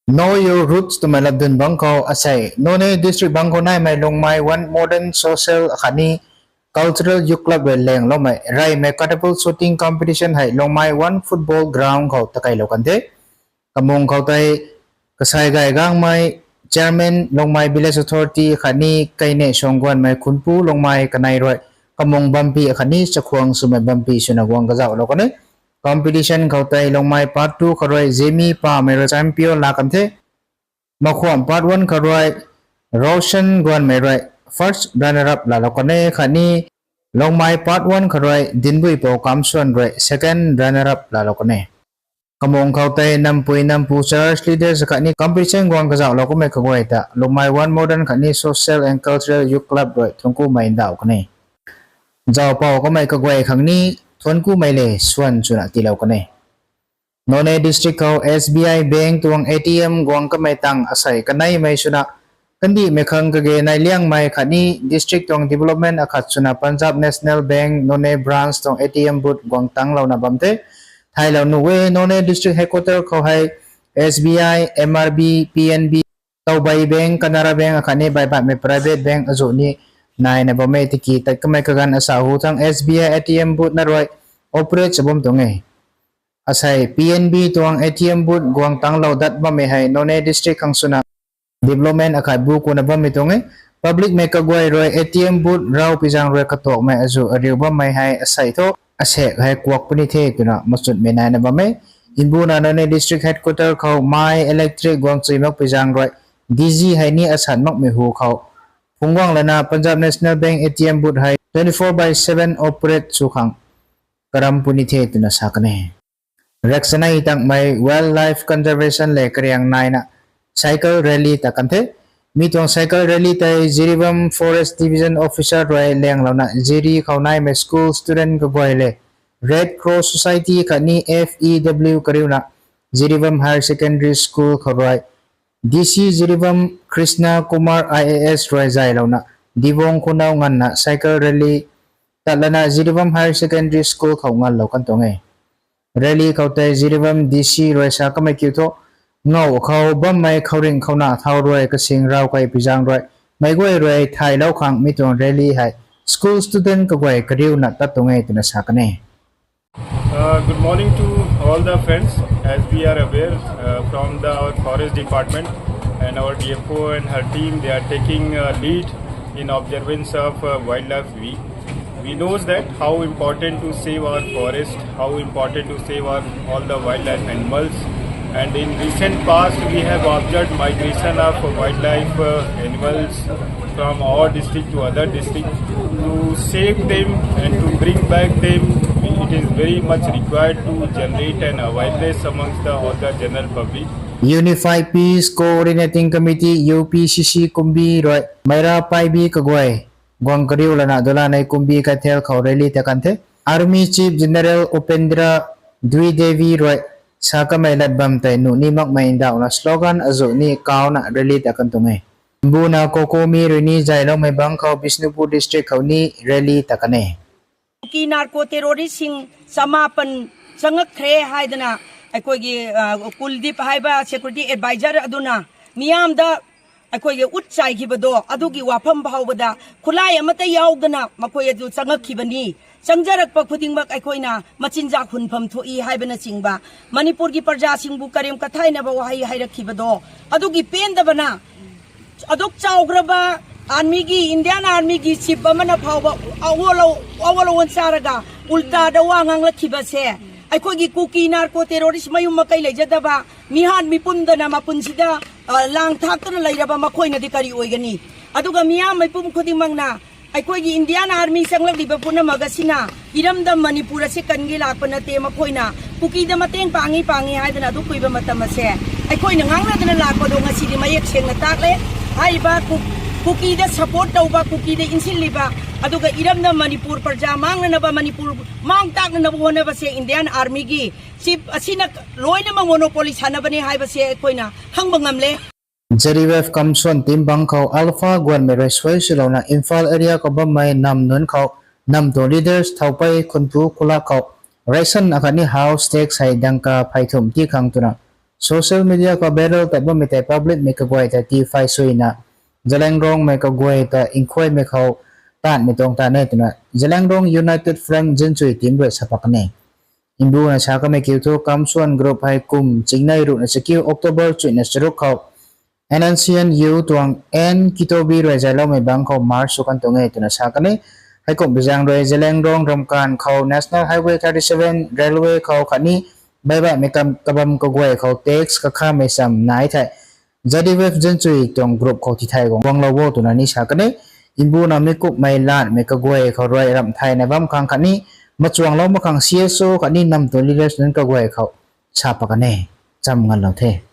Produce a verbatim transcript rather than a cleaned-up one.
Know Your Roots twmei latdyn bangc khou asei Noney district bangc khou naimei Lungmei One Modern Social akhatni Cultural Youth Club rui lengloumei reymei catapult shooting competition hei Lungmei One football ground khou takeilou kan the. Kamung khou tei kasai gay gangmei chairman Lungmei Village Authority khatni Kaine Suangguanmei khunpu Lungmei kanei rui kamung bampi akhatni chakhwang swmei bampi swna guang kazauhlou kan e. Competition khou tei Lungmei part two khou rui Zemi Pamei rui champion laa kan the. Makhwam part one khou rui Roshan Guanmei rui first runner up laalou kan e khatni Lungmei part one khou rui Dinbuipou Kamsuan rui second runner up laalou kan e. Kamung khou tei nampui nampu church leaders khatni competition guang kazauhlou kummei kaguay ta Lungmei One Modern khatni Social and Cultural Youth Club rui thuanckumei ndauh kan e. Zaupou kamei kaguay khang ni thuanckumei le swan swna tiilou kan e. Noney district khou S B I bank tuang A T M guang kamei tang asei kaneimei swna kandihmei khang kage nai liangmei khatni district tuang development akhat swna Punjab National Bank Noney branch tuang A T M booth guang tanglouna bam the. Thaylou nuh e Noney district headquarter khou hei S B I, M R B, P N B, Toubei bank, Canara bank akhatni baihbaihmei private bank azuh ni naina bam e. Tiki tat kamei kaganv asa hu thang S B I A T M booth na rui operate sa bam tuang e. Asei P N B tuang A T M booth guang tanglou dat bammei hei Noney district khang swna development akhat bu kuna bammei tuang e. Publicmei kaguay rui A T M booth raupui zaeng rui katuakmei azuh ariu bammei hei asei thu asek hei kuak puni the twna machutmei naina bam e. Mbuna Noney district headquarter khou mei electric guang chui makpui zaeng rui D G hei ni asan makmei hu khou phungc guang lana Punjab National Bank A T M booth hei twenty four by seven operate sw khang karam puni the twna sa kan e. Raksanei tangmei wildlife conservation le kariang naina cycle rally ta kan the. Mi tuang cycle rally tei Jiribam Forest Division Officer rui lenglouna Jiri khou naimei school student kaguay le Red Cross Society khatni F E W kariuna Jiribam Higher Secondary School khou rui D C Jiribam Krishna Kumar I A S rui zaylouna Dibong Khunau nganvna cycle rally tat lana Jiribam Higher Secondary School khou nganvlou kan tuang e. Rally khou tei Jiribam D C rui sa kamei kiu thu, ngau khou bammei khouringh khouna thau rui kasing rav kaipui zaeng rui meic guay rui thaylou khang mi tuang rally hei school student kaguay kariuna tat tuang e twna sa kan e. Uh, good morning to all the friends. As we are aware, uh, from the our forest department and our D F O and her team, they are taking uh, lead in observance of uh, wildlife week. We knows that how important to save our forest, how important to save our all the wildlife animals. And in recent past, we have observed migration of wildlife uh, animals from our district to other district. To save them and to bring back them, it is very much required to generate an awareness amongst the all the general public. Unified Peace Coordinating Committee, U P C C kumbi rui Meira Paibi kaguay guang kariu lana Dolanei kumbi kaithel khou rally ta kan the. Army Chief General Upendra Dwivedi rui sa kamei lat bam tei nuh ni makmei ndauhna slogan azuh ni kauna rally ta kan tuang e. Mbuna COCOMI rui ni zayloumei bangc khou Bishnupur district khou ni rally ta kan e. Kuki narco terrorist sing chamapan changak khre hai dana, ꯑꯩꯈꯣꯏꯒꯤ, ꯑ, Kuldeep ꯍꯥꯏꯕ security advisor ꯑꯗꯨꯅ ꯃꯤꯌꯥꯝꯗ ꯑꯩꯈꯣꯏꯒꯤ ꯎꯠ ꯆꯥꯏꯈꯤꯕꯗꯣ, ꯑꯗꯨꯒꯤ ꯋꯥꯐꯝ ꯐꯥꯎꯕꯗ ꯈꯨꯠꯂꯥꯏ ꯑꯃꯠꯇ ꯌꯥꯎꯗꯅ ꯃꯈꯣꯏ ꯑꯗꯨ ꯆꯪꯉꯛꯈꯤꯕꯅꯤ꯫ ꯆꯪꯖꯔꯛꯄ ꯈꯨꯗꯤꯡꯃꯛ ꯑꯩꯈꯣꯏꯅ ꯃꯆꯤꯟꯖꯥꯛ ꯍꯨꯟꯐꯝ ꯊꯣꯛꯏ ꯍꯥꯏꯕꯅꯆꯤꯡꯕ, ꯃꯅꯤꯄꯨꯔꯒꯤ ꯄ꯭ꯔꯖꯥꯁꯤꯡꯕꯨ ꯀꯔꯦꯝ ꯀꯊꯥꯏꯅꯕ ꯋꯥꯍꯩ ꯍꯥꯏꯔꯛꯈꯤꯕꯗꯣ, ꯑꯗꯨꯒꯤ ꯄꯦꯟꯗꯕꯅ ꯑꯗꯨꯛ ꯆꯥꯎꯈ꯭ꯔꯕ armyꯒꯤ, Indian armyꯒꯤ chief ꯑꯃꯅ ꯐꯥꯎꯕ ꯑꯋꯣꯜ-, ꯑꯋꯣꯜ ꯑꯋꯣꯟ ꯆꯥꯔꯒ ꯎꯜꯇꯥꯗ ꯋꯥ ꯉꯥꯡꯂꯛꯈꯤꯕꯁꯦ, ꯑꯩꯈꯣꯏꯒꯤ ꯀꯨꯀꯤ narco terrorist ꯃꯌꯨꯝ ꯃꯀꯩ ꯂꯩꯖꯗꯕ ꯃꯤꯍꯥꯠ ꯃꯤꯄꯨꯝꯗꯅ ꯃꯄꯨꯟꯁꯤꯗ, ꯑ, ꯂꯥꯡ ꯊꯥꯛꯇꯨꯅ ꯂꯩꯔꯕ ꯃꯈꯣꯏꯅꯗꯤ ꯀꯔꯤ ꯑꯣꯏꯒꯅꯤ? ꯑꯗꯨꯒ ꯃꯤꯌꯥꯝ ꯃꯤꯄꯨꯝ ꯈꯨꯗꯤꯡꯃꯛꯅ ꯑꯩꯈꯣꯏꯒꯤ Indian army ꯆꯪꯂꯛꯂꯤꯕ ꯄꯨꯝꯅꯃꯛ ꯑꯁꯤꯅ ꯏꯔꯝꯗꯝ ꯃꯅꯤꯄꯨꯔ ꯑꯁꯤ ꯀꯟꯒꯦ ꯂꯥꯛꯄ ꯅꯠꯇꯦ, ꯃꯈꯣꯏꯅ ꯀꯨꯀꯤꯗ ꯃꯇꯦꯡ ꯄꯥꯡꯉꯤ ꯄꯥꯡꯉꯤ ꯍꯥꯏꯗꯅ ꯑꯗꯨ ꯀꯨꯏꯕ ꯃꯇꯝ ꯑꯁꯦ ꯑꯩꯈꯣꯏꯅ ꯉꯥꯡꯅꯗꯅ ꯂꯥꯛꯄꯗꯣ ꯉꯁꯤꯗꯤ ꯃꯌꯦꯛ ꯁꯦꯡꯅ ꯇꯥꯛꯂꯦ꯫ ꯍꯥꯏꯔꯤꯕ ꯀꯨ-, ꯀꯨꯀꯤꯗ support ꯇꯧꯕ, ꯀꯨꯀꯤꯗ ꯏꯟꯁꯤꯜꯂꯤꯕ, ꯑꯗꯨꯒ ꯏꯔꯝꯗꯝ ꯃꯅꯤꯄꯨꯔ ꯄ꯭ꯔꯖꯥ ꯃꯥꯡꯅꯅꯕ, ꯃꯅꯤꯄꯨꯔ ꯃꯥꯡ ꯇꯥꯛꯅꯅꯕ ꯍꯣꯠꯅꯕꯁꯦ Indian armyꯒꯤ chief ꯑꯁꯤꯅ ꯂꯣꯏꯅꯃꯛ monopoly ꯁꯥꯟꯅꯕꯅꯤ ꯍꯥꯏꯕꯁꯦ ꯑꯩꯈꯣꯏꯅ ꯈꯪꯕ ꯉꯝꯂꯦ꯫ J D Y F Kamson team bangc khou Alpha Guanmei rui suai swlouna Imphal area khou bammei nam nunc khou nam tuang leaders thow pei khunpu khulak khou ration akhatni house tax hei dangka phey thumh ti khang twna Social media khou viral tat bammei tei publicmei kaguay ta tii phay suina Zeliangrongmei kaguay ta nkhuaymei khou taanhmei tuang tan e twna Zeliangrong United Front zinchui team rui sa pat kan e. Mbuna sa kamei kiu thu Kamsuan group hei kum chingnei ruhna chakiu October chuihna charuk khou N N C N U tuang N Kitobi rui zayloumei bangc khou march sw kan tuang e twna sa kan e. Heikumhbi zaeng rui Zeliangrong ramkan khou National Highway thirty seven railway khou khatni baihbaihmei kam kabam kaguay khou tax kakhamei cham nai thei Z D F zinchui tuang group khou tithay guang guanglou o twna ni sa kan e. Mbuna mi kummei lanmei kaguay khou rui ramh thayna bam khang khatni machuanglou mak khang C S O khatni nam tuang leaders nunc kaguay khou sa pat kan e. Cham nganlou the.